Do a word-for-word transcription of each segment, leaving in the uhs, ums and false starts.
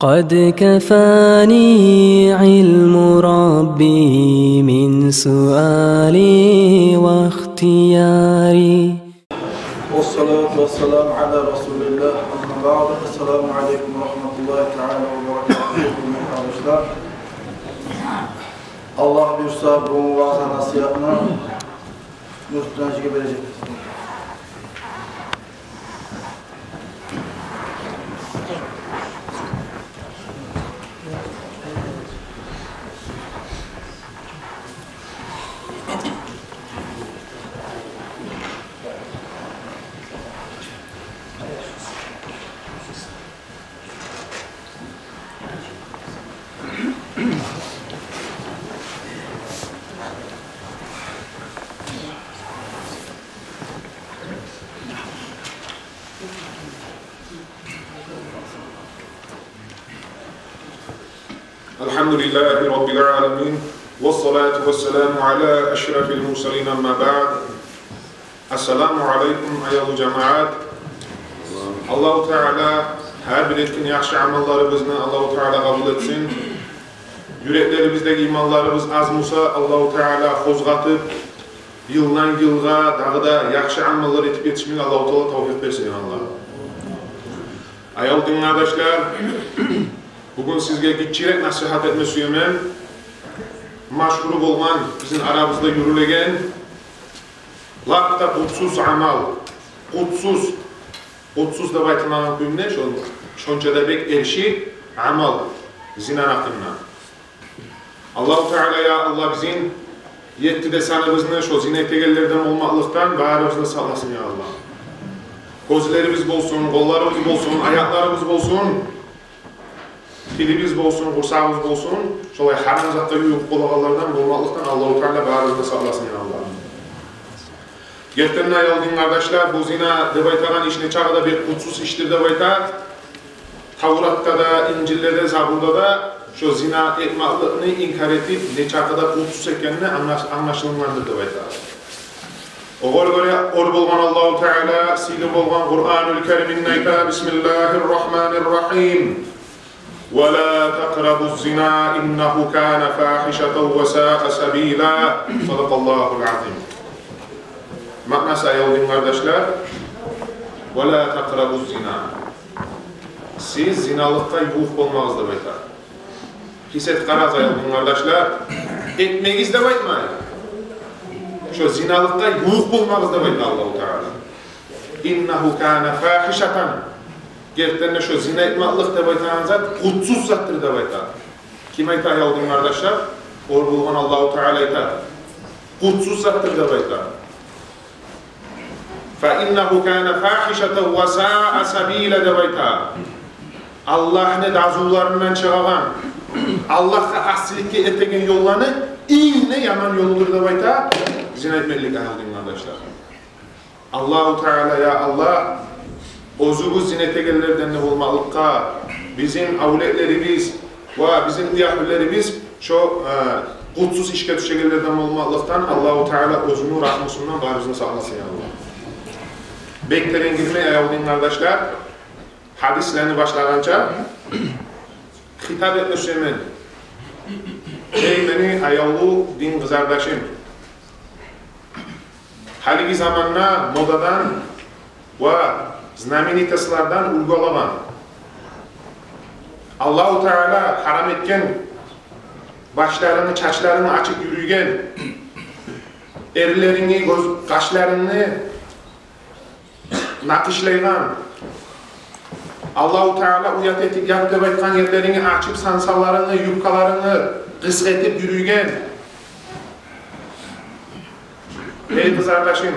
قد كفاني علم ربي من سؤالي واختياري. والصلاة والسلام على رسول الله، أما بعد. السلام عليكم ورحمة الله تعالى وبركاته. Гьюрметли къардашлар, Аллагь буюрса, бугюн ваъза-насигьатны Нурсултан гьажиге бережекбиз. الحمد لله رب العالمين، والصلاة والسلام على أشرف المرسلين، أما بعد. Ассаламу алейкум, аявлу жамаат. Аллагьу Таала гьар бир этген яхшы амалларыбызны Аллагьу Таала къабул этсин. Юреклерибиздеги иманларыбыз аз буса, Аллагьу Таала къозгъатып, йылдан йылгъа дагъы да яхшы амаллар этип етишмеге Аллагьу Таала тавфикъ берсин, я Аллагь. Аявлу дин къардашлар, бугюн сизге гиччирек насигьат этме сюемен. Машгьур болгъан, бизин арабызда юрюлеген лап да къутсуз амал. Къутсуз. Къутсуз деп айтылмагъан кюйде, шо, шонча да бек эрши амал, зинаны гьакъында. Аллагьу Таала, я Аллагь, бизин етти де саныбызны шо зина этегенлерден болмакълыкъдан барыбызны сакъласын, я Аллагь. Гёзлерибиз болсун, къолларыбыз болсун, аякъларыбыз болсун, тилибиз болсун, къурсагъыбыз болсун, шолай гьарам затгъа ювукъ болагъанлардан болмакълыкъдан Аллагьу Таала барыбызны сакъласын, я Аллагь. Гертиден де, аявлу дин къардашлар, бу зина деп айтагъан иш нечакъы да бир къутсуз ишдир деп айта. Тавратда да, Инжилде де, Забурда да шо зина этмакълыкъны инкар этип, нечакъы да къутсуз экени англаш-, англашылынгъандыр деп айта. Огъар гёре оьр болгъан Аллагьу Таала сыйлы болгъан Къуранул Кериминде айта: بسم الله الرحمن الرحيم. ولا تقربوا الزنا إنه كان فاحشة وساء سبيلا. صدق الله العظيم. Маънасы, аявлу дин къардашлар: ولا تقربوا الزنا. Сиз зиналыкъгъа ювукъ болмагъыз деп айта. Гьисап этип къарагъыз, аявлу дин къардашлар. Этмегиз деп айтмай, шо зиналыкъгъа ювукъ болмагъыз деп айта Аллагьу Таала. إنه كان فاحشة. Гертиден де, шо зина этмакълыкъ деп айтагъан зат къутсуз затдыр деп айта. Ким айта, аявлу дин къардашлар? Оьр болгъан Аллагьу Таала айта. Къутсуз затдыр деп айта. فإنه كان فاحشة وساء سبيلا деп айта. Аллагьны дазуларындан чыгъагъан, Аллагьгъа асиликге этеген ёлланы инг де яман ёлудур деп айта зина этмеклик, аявлу дин къардашлар. Аллагьу Таала, я Аллагь, оьзюбюз зина этегенлерден де болмакълыкъгъа, бизин авлетлерибиз ва бизин уьягьлюлерибиз шо, э, къутсуз ишге тюшегенлерден болмакълыкъдан Аллагьу Таала оьзюню рагьмусундан барыбызны сакъласын, я Аллагь. Бек терен гирмей, аявлу дин къардашлар, гьадислени башлагъанча, хитап этме сюемен. Гьей, мени аявлу дин къызардашым! Гьалиги заманда модадан ва знаменитостьлардан уьлгю алагъан, Аллагьу Таала гьарам этген башларынгны, чачларынгны ачып юрюйген, эрлерингни, гёз, къашларынгны накъышлайгъан, Аллагьу Таала уят этип, ят деп айтгъан ерлерингни ачып, сансаларынгны, юбкаларынгны къысгъа этип юрюйген. Гьей, къызардашым,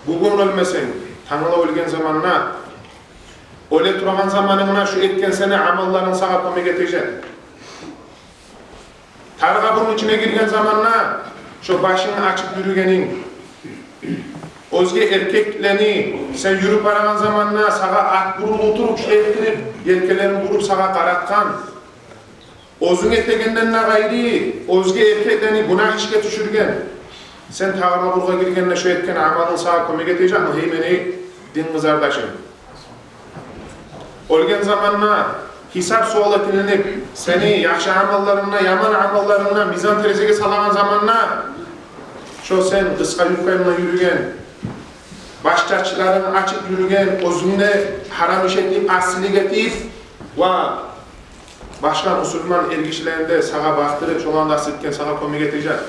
бугюн оьлмесенг, тангала оьлген заманда, оьле турагъан заманынгда шо этген сени амалларынг сагъа кёмек этежек. Тар къабурну ичине гирген заманда шо башынгны ачып юрюгенинг, оьзге эркеклени сен юрюп барагъан заманда сагъа ат бурулуп туруп, шулай этдирип, елкелерин буруп сагъа къаратгъан, оьзюнг этегенден де къайры оьзге эркеклени гюнагь ишге тюшюрген, сен тар къабургъа гиргенде шо этген амалынг сагъа кёмек этежекми, гьей, мени дин къызардашым? Оьлген заманда гьисап-суал этилинип, сени яхшы амалларынга, яман амалларынга мизан терезеге салагъан заманда, шо сен къысгъа юбканг булан юрюген, баш чачларынг ачыкъ юрюген, оьзюнг де гьарам иш этип, асилик этип, ва башгъа мусулман эргишилени де сагъа бакъдырып, шоланы да асиликге сагъа кёмек этежек.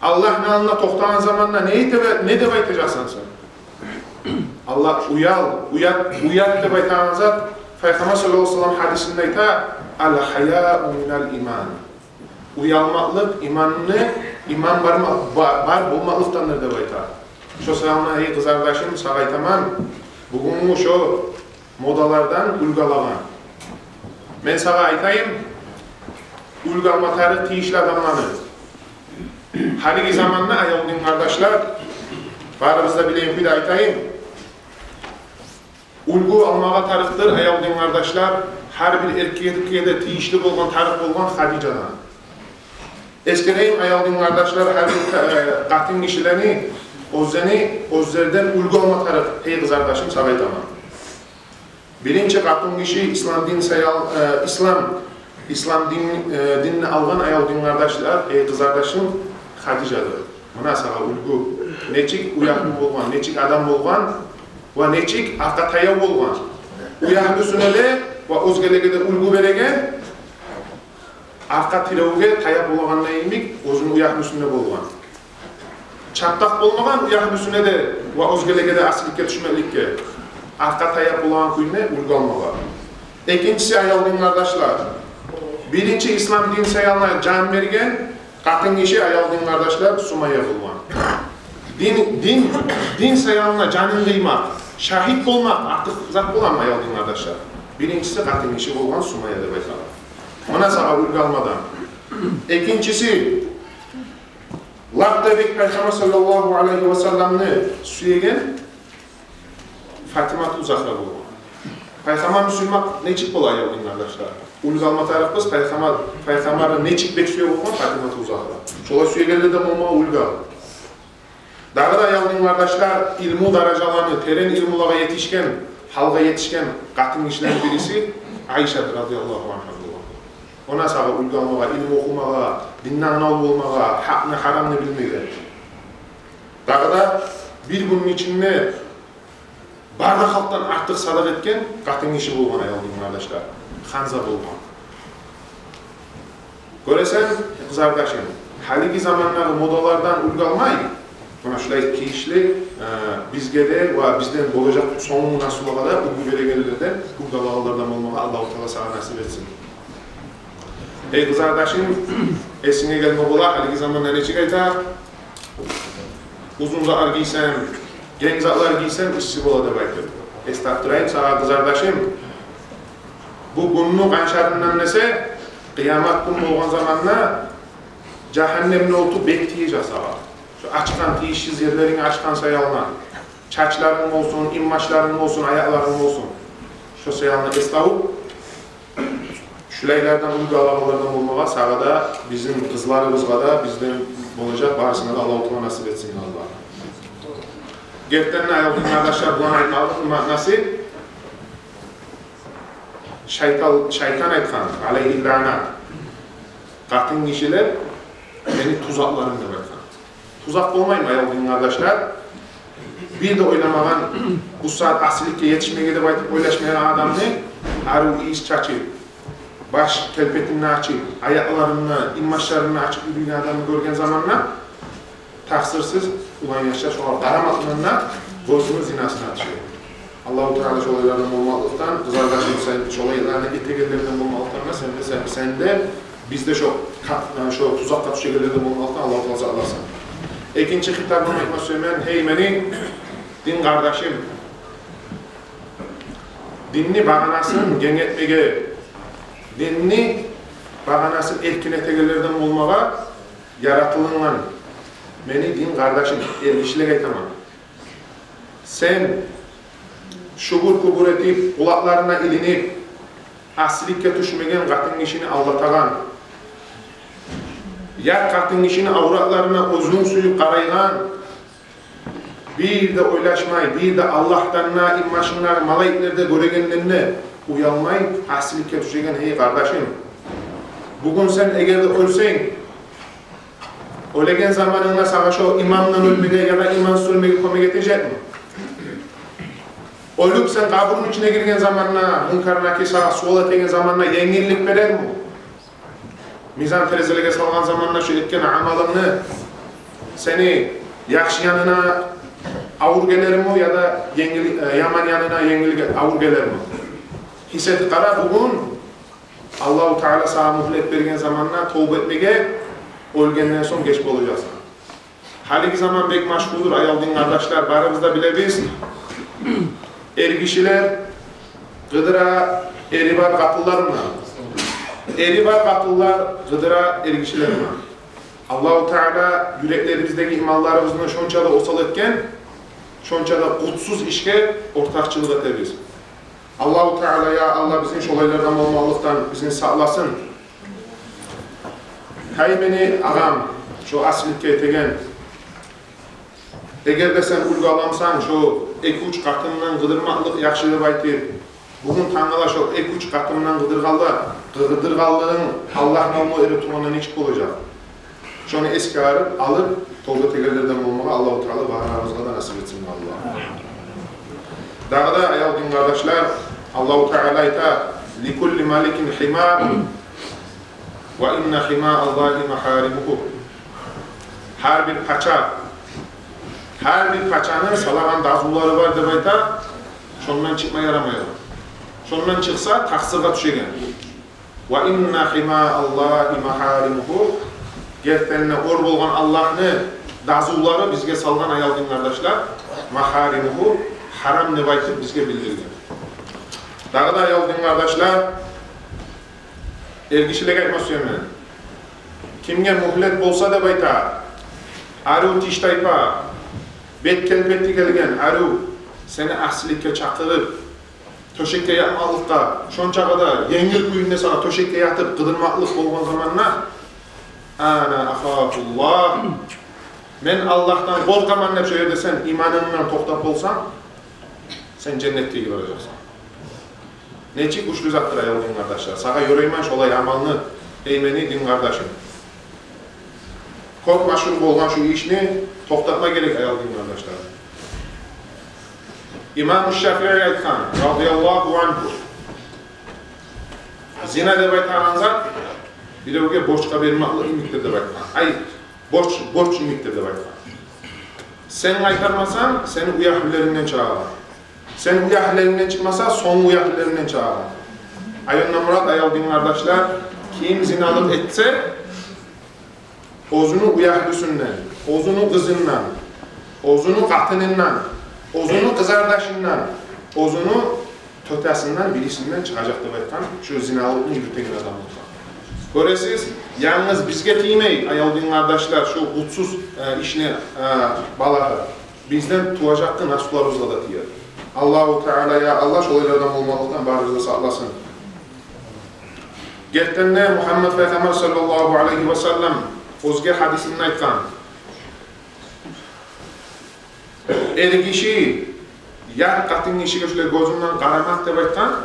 Аллагьны алдына токътагъан заманда не этебе-, не деп айтажакъсан сен? Аллагь, уял, уят, уят деп айтагъан зат, Пайхаммар саллаллагьу алайгьи ва саллам гьадисинде айта: «Ал-гьаяу минал иман». Уялмакълыкъ иманны, иман бар ма-, ба-, бар болмакълыкъдандыр деп айта. Шо саялы, эй къызардашым, сагъа айтаман, бугюнгю шо модалардан уьлгю алагъан. Мен сагъа айтайым, уьлгю алма тарыкъ тийишли адамланы. Гьалиги заманда, аявлу дин къардашлар, барыбыз да билеген кюйде айтайым, уьлгю алмагъа тарыкъдыр, аявлу дин къардашлар, гьар бир эркекге де тийишли болгъан, тарыкъ болгъан Хадижадан. Эсгерейим, аявлу дин къардашлар, гьар бир, э, къатын гишилени оьзлени, оьзлерден уьлгю алма тарыкъ, эй къызардашым, сагъа айтаман. Биринчи къатын гиши ислам дин саял-, э, ислам, ислам дин, э, динни алгъан, аявлу дин къардашлар, эй къызардашым, Хадижадыр. Муна сагъа уьлгю. Нечик уятлы болгъан, нечик адам болгъан ва нечик аркъа таяв болгъан. Уятлы уьстюне де ва оьзгелеге де уьлгю береген, аркъа тиравге таяп болагъанда йимик, оьзюню уятлы уьстюнде болгъан. Чапдакъ болмагъан уятлы уьстюне де ва оьзгелеге де асиликге тюшмекликге. Аркъа таяп болагъан кюйде уьлгю алмагъа. Экинчиси, аявлу дин къардашлар, биринчи ислам дин саялына жан берген къатын гиши, аявлу дин къардашлар, Сумайя болгъан. Дин, дин, дин саялына жанын къыймакъ, шагьит болмакъ артыкъ зат боламы, аявлу дин къардашлар? Биринчиси къатын гиши болгъан Сумайя деп айталар. Муна сагъа уьлгю алмадан. Экинчиси, лап да бек Пайхаммар саллаллагьу алайгьи ва салламны сюеген Фатимату Загьра болгъан. Пайхаммарны сюймек нечик бола, аявлу дин къардашлар? Уьлгю алма тарыкъбыз, Пайхаммар, Пайхаммарны нечик бек сюе болгъан Фатимату Загьра. Шолай сюегенлерден болмагъа уьлгю ал. Дагъы да, аявлу дин къардашлар, илму даражаланы, терен илмулагъа етишген, гьалгъа етишген къатын гишилени бириси Айшадыр, радияллагьу ангьа, болгъан. Она сагъа уьлгю алмагъа, илму охумагъа, динден англавлу болмагъа, гьакъны, гьарамны билмеге. Дагъы да бир гюнню ичинде бары да халкъдан артыкъ садакъа этген къатын гиши болгъан, аявлу дин къардашлар, Ханза болгъан. Гёресен, къызардашым, гьалиги замандагъы модалардан уьлгю алмай, муна шулай тийишли, э, бизге де ва бизден болажакъ сонггъу насилге де уьлгю берегенлерден, уьлгю алагъанлардан болмагъа Аллагьу Таала сагъа насип этсин. Эй къызардашым, эсинге гелме бола, гьалиги заманда нечик айта? Узун затлар гийсенг, генг затлар гийсенг, исси бола деп айтып. Эс тапдырайым сагъа, къызардашым. Бу гюнню къаншарындан десе, къыямат гюн болгъан заманда жагьаннемни оту бек тиежек сагъа. Шо ачгъан тийишсиз ерлеринг ачгъан саялы. Чачларынг болсун, инбашларынг болсун, аякъларынг болсун. Шо саялы эс тавуп, шулайлардан, уьлгю алагъанлардан болмагъа сагъа да, бизин къызларыбызгъа да, бизден болажакъ барысына да Аллагьу Таала насип этсин, Аллагь. Гертиден де, аявлу дин къардашлар, буланы айтмакъны маънасы, шайтан, шайтан айтгъан, алайгьи лаънат, къатын гишилер мени тузакъларым деп айтгъан. Тузакъ болмаймы, аявлу дин къардашлар? Бир де ойламагъан, бу сагьат асилликге етишмеге деп айтып ойлашмайгъан адамны арив ийис чачып, баш келпетин ачып, аякъларын, инбашларын ачып юрюйген адамны гёрген заманда, такъсырсыз, улан яшлар шогъар къарамакълыгъында гёзюню зинасына тюше. Аллагьу Таала шолайлардан болмакълыкъдан, къызардашым, сен шолайланы этегенлерден болмакълыкъдан да, сен де, сен, сен де, биз де шо ка-, шо тузакъгъа тюшегенлерден болмакълыкъдан Аллагьу Таала сакъласын. Экинчи хитабым айтма сюемен, гьей мени дин къардашым, динни багъанасын генг этмеге, динни багъанасын эркин этегенлерден болмагъа яратылынгъан мени дин къардашым, эргишилеге айтаман. Сен шубур-кубур этип, къулакъларына илинип, асилликге тюшмеген къатын гишини алдатагъан, ят къатын гишини авратларына оьзюнг сююп къарайгъан, бир де ойлашмай, бир де Аллагьдан да, инбашынгдагъы малайиклер де гёрегенден де, Уялмай асиликге тюшеген, эй къардашым. Бугюн сен эгер де оьлсенг, оьлеген заманынгда сагъа шо имандан оьлмеге яда имансыз оьлмеге кёмек этежекми? Оьлюп сен къабурну ичине гирген заманда, Мункар Накир сагъа суал этеген заманда енгиллик берерми? Мизан терезелеге салгъан заманда шо этген амалынгны сени яхшы янына авур гелерми яда енгил, э, яман янына енгил ге-, авур гелерми? Гьис этип къара, бугюн Аллагьу Таала сагъа мюгьлет берген заманда товба этмеге, оьлгенден сонг геч болажакъсан. Гьалиги заман бек машгъулдур, аявлу дин къардашлар, барыбыз да билебиз. Эргишилер къыдыра эри бар къатынлар булан. Эри бар къатынлар къыдыра эргишилер булан. Аллагьу Таала юреклерибиздеги иманларыбызны шонча да осал этген, шонча да къутсуз ишге ортакъчылыкъ этебиз. Аллагьу Таала, я Аллагь, бизин шолайлардан болмакълыкъдан бизин сакъласын. Гьей мени агъам, шо асиликге этеген, эгер де сен уьлгю аламсан, шо эки-уьч къатындан къыдырмакълыкъ яхшы деп айтып, бугюн тангала шо эки-уьч къатындан къыдыргъанла, къыдыргъанлыгъынг Аллагьны алдында эретургъанда нечик болажакъ? Шону эсге алып, алып, товба этегенлерден болмагъа Аллагьу Таала барыбызгъа да насип этсин, Аллагь. Дагъы да, аявлу дин къардашлар, Аллагьу Таала айта: «Ликулли маликин хима, ва инна хима Аллагьи махаримугьу». Гьар бир пача, гьар бир пачаны салагъан дазулары бар деп айта, шондан чыкъма ярамай. Шондан чыкъса, такъсыргъа тюшеген. «Ва инна хима Аллагьи махаримугьу». Гертиден де, оьр болгъан Аллагьны дазулары, бизге салгъан, аявлу дин къардашлар, махаримугьу, гьарам деп айтып бизге билдирген. Дагъы да, аявлу дин къардашлар, эргишилеге айтма сюемен. Кимге мюгьлет болса деп айта, арив тиштайпа, бет келбети гелген арив, сени асиликге чакъырып, тёшекге ятмакълыкъгъа, шончакъы да енгил кюйде сагъа тёшекге ятып къыдырмакълыкъ болгъан заманда, «Ана ахафуллагь, мен Аллагьдан къоркъаман» деп, шо ерде сен иманынгдан токътап болсанг, сен женнетге баражакъсан. Нечик гючлю затдыр, аявлу дин къардашлар. Сагъа ёрайман шолай амалны, эй мени дин къардашым. Кёп машгъул болгъан шу ишни токътатма герек, аявлу дин къардашлар. Имам Шафии айтгъан, радияллагьу ангьу, зина деп айтагъан зат биревге борчгъа бермакълыкъ йимикдир деп айтгъан. Ай, борч, борч йимикдир деп айтгъан. Сен къайтармасанг, сени уьягьлюлерингден чыгъагъан. Сени уьягьлюлерингден чыкъмаса, сонггъу уьягьлюлерингден чыгъагъан. Ай, ондан мурат, аявлу дин къардашлар, ким зиналыкъ этсе, оьзюню уьягьлюсюнден, оьзюню къызындан, оьзюню къатынындан, оьзюню къызардашындан, оьзюню тётесинден, бирисинден чыгъажакъ деп айтгъан, шу зиналыкъны юрютеген адамлыкъдан. Гёресиз, янгыз бизге тиймей, аявлу дин къардашлар, шу къутсуз, э, ишни, э, балагьы бизден туважакъ насуларыбызгъа да тиер. Аллагьу Таала, я Аллагь, шолайлардан болмакълыкъдан барыбызны да сакъласын. Гертиден де, Мугьаммат пайхаммар саллаллагьу алайгьи ва саллам оьзге гьадисинде айтгъан: «Эргиши ят къатынгишиге шулай гёзюнден къарамакъ, — деп айтгъан,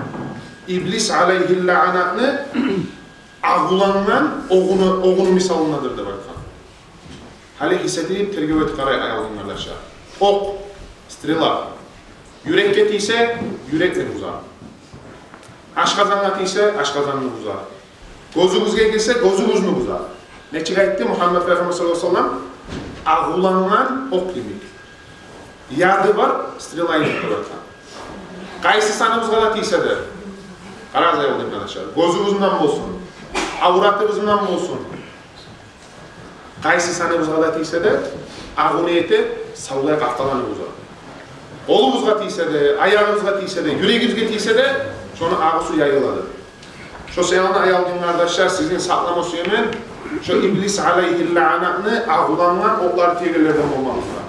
— иблис алайгьи лаънатны агъулангъан огъуну, огъуну мисалындадыр», — деп айтгъан. Гьали гьис этип, тергев этип къарайыкъ, аявлу дин къардашлар. Окъ, стрела, юрекге тийсе, юрекни бузар. Ашкъазангъа тийсе, ашкъазанны бузар. Гёзюгюзге гирсе, гёзюгюзню бузар. Нечик айтды Мугьаммат пайхаммар саллаллагьу алайгьи ва саллам? Агъулангъан окъ йимик. Яды бар стрела йимик деп айтгъан. Къайсы саныбызгъа да тийсе де, къарагъыз, аявлу дин къардашлар, гёзюбюзден болсун, авратыбыздан болсун, къайсы саныбызгъа да тийсе де, агъуну этип, савлай къафталаны бузар. Къолубузгъа тийсе де, аягъыбызгъа тийсе де, юрегибизге тийсе де, шону агъусу яйылады. Шо саялы, аявлу дин къардашлар, сизин сакълама сюемен шо иблис алайгьи лаънатны агъулангъан окълары тиегенлерден болмагъызгъа.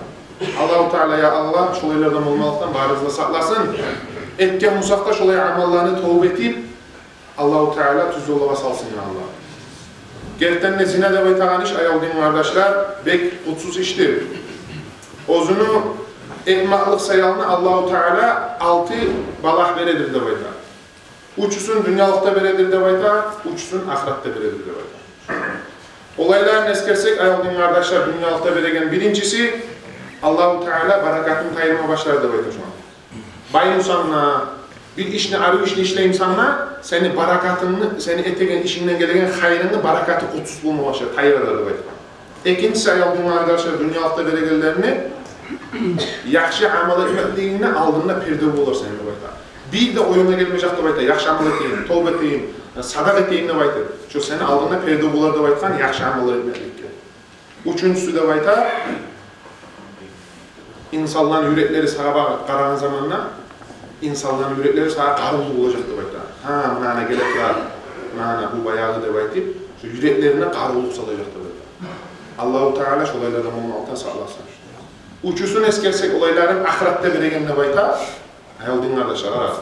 Аллагьу Таала, я Аллагь, шолайлардан болмакълыкъдан барыбызны да сакъласын. Этген бусакъ да шолай амалланы товба этип, Аллагьу Таала тюз ёллагъа салсын, я Аллагь. Гертиден де, зина деп айтагъан иш, аявлу дин къардашлар, бек къутсуз ишдир. Оьзюню этмакълыкъ саялы Аллагьу Таала алты балагь бередир деп айта. Уьчюсюн дюньялыкъда бередир деп айта, уьчюсюн ахыратда бередир деп айта. Олайланы эсгерсек, аявлу дин къардашлар, дюньялыкъда береген биринчиси, Аллагьу Таала баракатын тайдырма башлар деп айта шону. Бай бусанг да, бир ишни, арив ишни ишлей бусанг да, сени баракатынгны, сени этеген ишингден гелеген хайрынгны баракаты къутсуз болма башлар, тайыла деп айта. Экинчиси, аявлу дин къардашлар, дюньялыкъда берегенлерини яхшы амал этмеклигингни алдында перде болар сени деп айта. Бир де оюнга гелмежек деп айта, яхшы амал этейим, товба этейим, садакъа этейим деп айтып. Шо сени алдында перде болар деп айтгъан яхшы амаллар этмекликге. Уьчюнчюсю деп айта, инсанланы юреклери сагъа багъып къарагъан заманда, инсанланы юреклери сагъа къарывлу болажакъ деп айта. Гьа, муна ана геле турар, муна ана, бу баягъы деп айтып, шо юреклерине къарывлукъ салажакъ деп айта. Аллагьу Таала шолайлардан болмакъдан сакъласын. Уьчюсюн эсгерсек, олайларын ахыратда береген деп айта. Аявлу дин къардашлар, къара.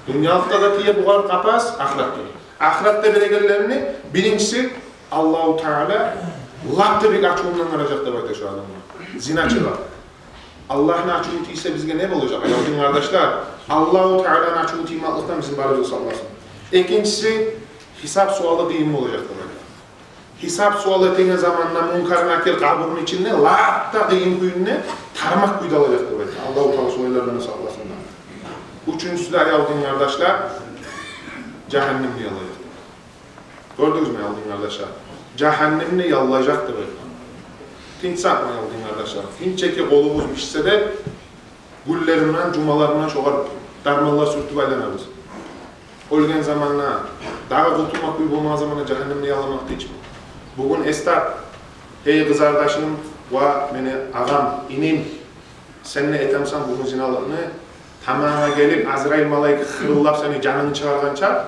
Дюньялыкъда да тие бугъар къапас, ахыратда да. Ахыратда берегенлерини биринчиси, Аллагьу Таала лап да бек ачувундан къаражакъ деп айта шо адамгъа. Зиначыгъа. Аллагьны ачуву тийсе, бизге не болажакъ, аявлу дин къардашлар? Аллагьу Тааланы ачуву тиймекликден бизин барыбызны сакъласын. Экинчиси, гьисап-суалы къыйын болажакъ деп айта. Гьисап-суал этеген заманда Мункар-Накир къабурну ичинде лап да къыйын кюйде, тармакъ кюйде алажакъ деп айта. Аллагьу Таала шолайлардан сакъласын. Уьчюнчюсю де, аявлу дин къардашлар, жагьаннемни яллажакъ. Гёрдюгюзмю, аявлу дин къардашлар? Жагьаннемни яллажакъ деп айта. Тынч затмы, аявлу дин къардашлар? Тынч эки къолугъуз бишсе де, гюнлери булан, жумалары булан шогъар дарманлар сюртюп айланабыз. Оьлген заманда, дагъы къутулмакъ кюй болмагъан заманда жагьаннемни ялламакъ тынчмы? Бугюн эс тап, гьей къызардашым ва мени агъам, иним, сен де этемсен бугюн зиналыкъны, тамагъа гелип, Азрайыл малайик хырылдап сени жанынгны чыгъаргъанча,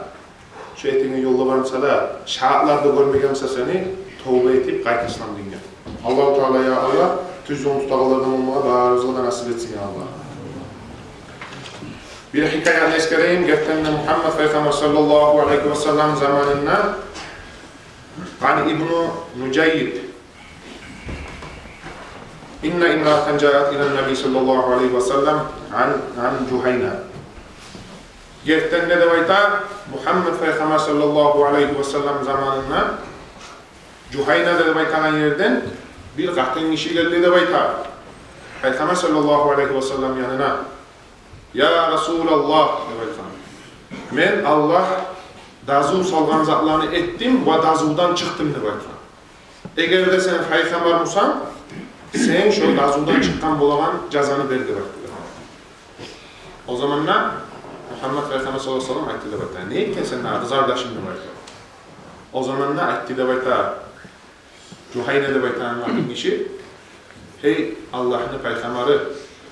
шо этеген ёлда бармуса да, шагьатлар да гёрмегенмусе сени, товба этип къайт ислам динге. Аллагьу Таала, я Аллагь, тюз ёлну тутагъанлардан болмагъа барыбызгъа да насип этсин, я Аллагь. Бир хикаяны эсгерейим. Гертиден де, Мугьаммат пайхаммар саллаллагьу алайгьи васаллам заманында, Ан ибну Нужаййиб: инна имраатан жаат илан-набий саллаллагьу алайгьи васаллам ан, ан Жугьайна. Гертиден де, деп айта, Мугьаммат пайхаммар саллаллагьу алайгьи васаллам заманында Жугьайна деп айтагъан ерден бир къатын гиши гелди деп айта пайхаммар саллаллагьу алайгьи васаллам янына. «Я Расулаллагь, — деп айтгъан, — мен Аллагь дазу салгъан затланы этдим ва дазудан чыкъдым, — деп айтгъан. — Эгер де сен пайхаммар бусанг, сен шо дазудан чыкъгъан болагъан жазаны бер», — деп айтды. О заманда Мугьаммат пайхаммар саллаллагьу алайгьи васаллам айтды деп айта: «Не этген сен, дагъы къызардашым?» — деп айтды. О заманда айтды деп айта Жугьайна деп айтагъан къатын гиши: «Гьей Аллагьны пайхаммары,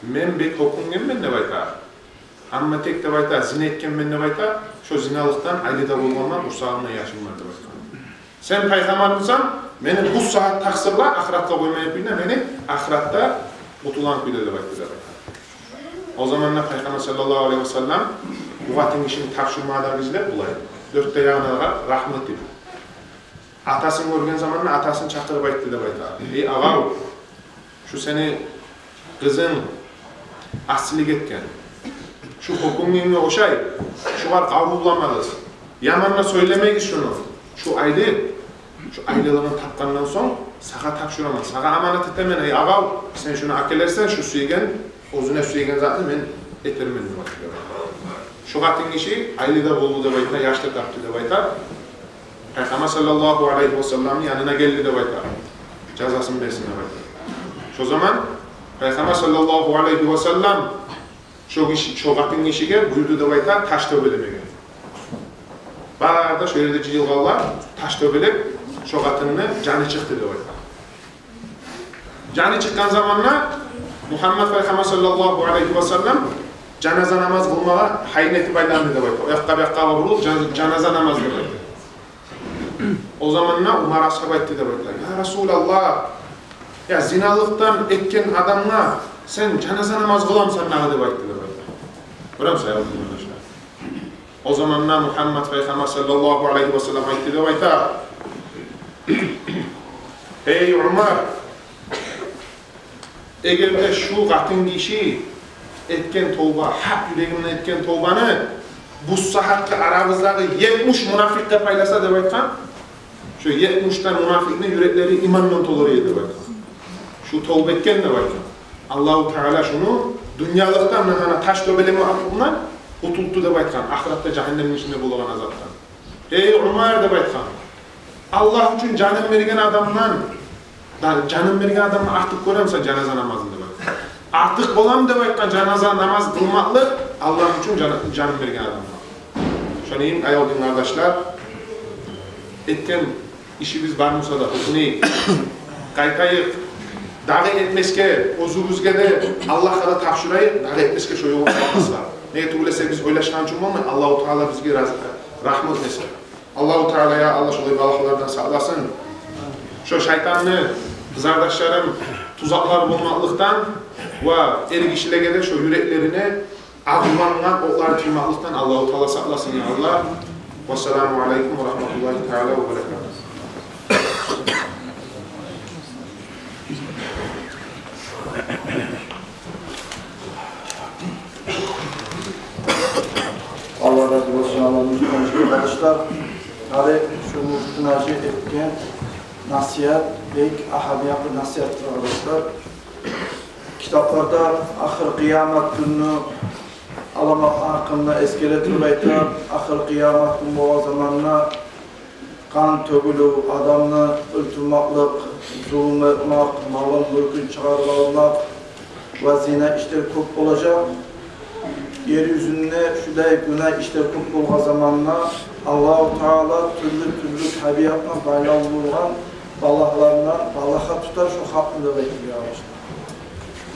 мен бек гьёкюнгенмен, — деп айта, — амма тек, — деп айта, — зина этгенмен, — деп айта, — шо зиналыкъдан айлы да болгъанман, къурсагъымда яшым бар, — деп айта. — Сен пайхаммар бусанг, мени бу сагьат такъсырла, ахыратгъа къоймай кюйде, мени ахыратда къутулгъан кюйде», — деп айтды деп айта. О заманда пайхаммар саллаллагьу алайгьи васаллам бу къатын гишини тапшурмагъа гизлеп, булай дёрт де ягъына да рагьму этип, атасын гёрген заманда атасын чакъырып айтды деп айта: «Эй агъав, шу сени къызынг асилик этген. Шу гьёкюнгенге ошай, шугъар къарувламагъыз, яман да сёйлемегиз шуну. Шу айлы, шу айлылыгъын тапгъандан сонг сагъа тапшураман, сагъа аманат этемен, эй агъав, сен шуну алып гелерсен, шу сюйген, оьзюне сюйген затны мен этермен», — деп айтды. Шо къатын гиши айлы да болду деп айта, яш да тапды деп айта. Пайхаммар саллаллагьу алайгьи васалламны янына гелди деп айта, жазасын берсин деп айта. Шо заман пайхаммар саллаллагьу алайгьи васаллам шо гиши, шо къатын гишиге буюрду деп айта таш тёбелемеге. Бары да шо ерде жыйылгъанлар таш тёбелеп, шо къатынны жаны чыкъды деп айта. Жаны чыкъгъан заманда Мугьаммат пайхаммар саллаллагьу алайгьи васаллам жаназа намаз къылмагъа гьайын этип айланды деп айта. О якъгъа, бу якъгъа бурулуп, жан-, жаназа намаз деп айта. О заманда Умар асгьаб айтды деп айта: «Я Расулаллагь, я зиналыкъдан этген адамгъа сен жаназа намаз къыламысан дагъы?» — деп айтды деп айта. Гёремисиз, аявлу къардашлар. О заманда Мугьаммат пайхаммар саллаллагьу алайгьи васаллам айтды деп айта: «Эй Умар, эгер де шу къатын гиши этген товба, гьакъ юрегинден этген товбаны бу сагьатгъы арабыздагъы етмиш мунафикъгъа пайласа деп айтгъан, шо етмиш де мунафикъни юреклери имандан толар эди деп айтгъан. Шо товба этген деп айтгъан. Аллагьу Таала шону дюньялыкъда муна гьана таш тёбелеме артындан къутултду деп айтгъан, ахыратда жагьаннемни ичинде болагъан азапдан. Эй, Умар, деп айтгъан, Аллагь учун жанын берген адамдан, да, жанын берген адамдан артыкъ гёремисен жаназа намазын деп айтгъан. Артыкъ боламы деп айтгъан жаназа намаз къылмакълыкъ Аллагь учун жаны-, жанын берген адамдан. Шону ичин, аявлу дин къардашлар, этген ишибиз бар буса да, гьюкмейик, къайтайыкъ, дагъы этмесге, оьзюбюзге де, Аллагьгъа да тапшурайыкъ, дагъы этмесге шо ёлгъа салмаска. Неге тюгюл эсе биз ойлашгъан учун болмай, Аллагьу Таала бизге раз-, рагьму этмесе. Аллагьу Таала, я Аллагь, шолай балагьлардан сакъласын. Шо шайтанны, къызардашларым, тузакълары болмакълыкъдан ва эргишилеге де шо юреклерине агъылангъан окълары тиймакълыкъдан Аллагьу Таала сакъласын, я Аллагь. Вассаламу алейкум ва рагьматуллагьи таала ва баракатугь. Аллагь рази болсун, Аллагь, Нуртдин гьажи, къардашлар. Гьали шу Нуртдин гьажи этген насигьат бек агьамиятлы насигьат, къардашлар. Китапларда ахыр къыямат гюнню аламатлары гьакъында эсгере туруп айта, ахыр къыямат гюн болгъан заманда къан тёгюлюв, адамны оьлтюрмакълыкъ, зулму этмакъ, малын, мюлкюн чыгъарып алмакъ ва зина ишлер кёп болажакъ. Ер юзюнде шулай гюнагь ишлер кёп болгъан заманда Аллагьу Таала тюрлю-тюрлю табиатгъа байлавлу болгъан балагьлардан балагьгъа тутар шо халкъны деп айтып ябушду.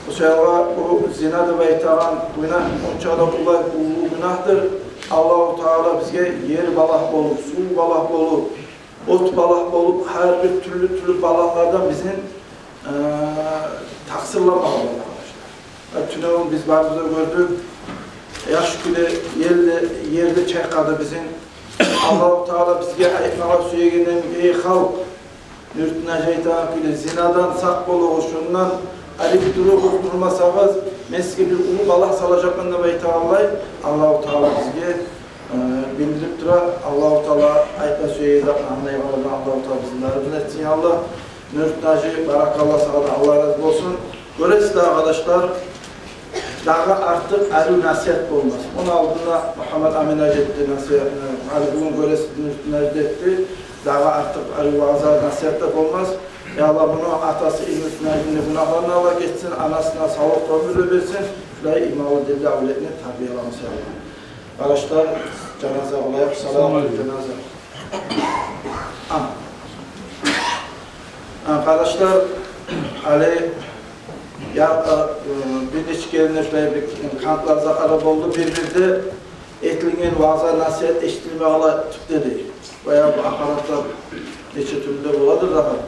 О саялы бу зина деп айтагъан гюнагь онча да уллу, уллу гюнагьдыр. Аллагьу Таала бизге ер балагь болуп, сув балагь болуп, от балагь болуп, гьар бир тюрлю-тюрлю балагьлардан бизин, э, такъсырламагъа болар, къардашлар. Э, тюнегюн биз барыбыз да гёрдюк. Яхшы кюйде ер де, ер де чайкъады бизин. Аллагьу Таала бизге айтмагъа сюегени: эй халкъ, Нуртдин гьажи айтагъан кюйде, зинадан сакъ болугъуз, шондан арек туругъуз, турмасагъыз, мен сизге бир уллу балагь салажакъман деп айтагъанлай, Аллагьу Таала бизге, э, билдирип тура. Аллагьу Таала айтма сюеген затны англайгъанлардан Аллагьу Таала бизин барыбызны этсин, я Аллагь. Нуртдин гьажи, баракалла сагъа да, Аллагь рази болсун. Гёресиз дагъы, къардашлар, дагъы артыкъ арив насигьат болмас. Ону алдында Мугьаммат Амин гьажи этди насигьатны, гьали бугюн гёресиз, Нуртдин гьажи этди. Дагъы артыкъ арив ваъза, насигьат да болмас. Я Аллагь, муну атасы Нуртдин гьажини гюнагьларын Аллагь гечсин, анасына савлукъ, оьмюр берсин. Шулай иманлы, динли авлетни тарбияламас, я Аллагь. Къардашлар, жаназа къылайыкъ. Салам алейкум, жаназа. А. А, къардашлар, гьали я, э, бир нече керен шулай бир къантлар, закъара болду. Бир-бирде этилген ваъза, насигьат эшитилмей къала тюпде дей. Баягъы бу аппаратлар нече тюрлю де боладыр дагъы.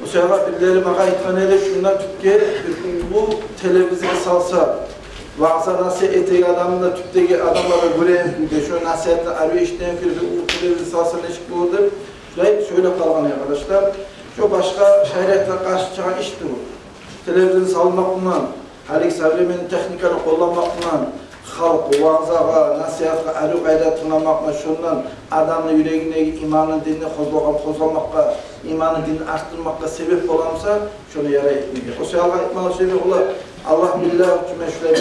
О саялы бирлери магъа айтгъан эди, шунда тюпге бир уллу телевизор салса, ваъза, насигьат этеген адамны да тюпдеги адамлар да гёреген кюйде, шо насигьатны арив эшитеген кюйде бир уллу телевизор салса нечик болур деп, шулай сёйлеп къалгъан эди, къардашлар. Шо башгъа шариатгъа къаршы чыгъагъан ишдир бу. Телевизорну салмакъ булан, гьалиги современный техниканы къолланмакъ булан, халкъ ваъзагъа, насигьатгъа арив къайда тынгламакъ булан, шондан адамны юрегиндеги иманын, динин къозгъалгъан, къозгъалмакъгъа, иманын, динин артдырмакъгъа себеп боламыса, шону ярай этмеге. О саялы айтмагъа сюегеним, олар, Аллагь биллагь учун, мен шулай бир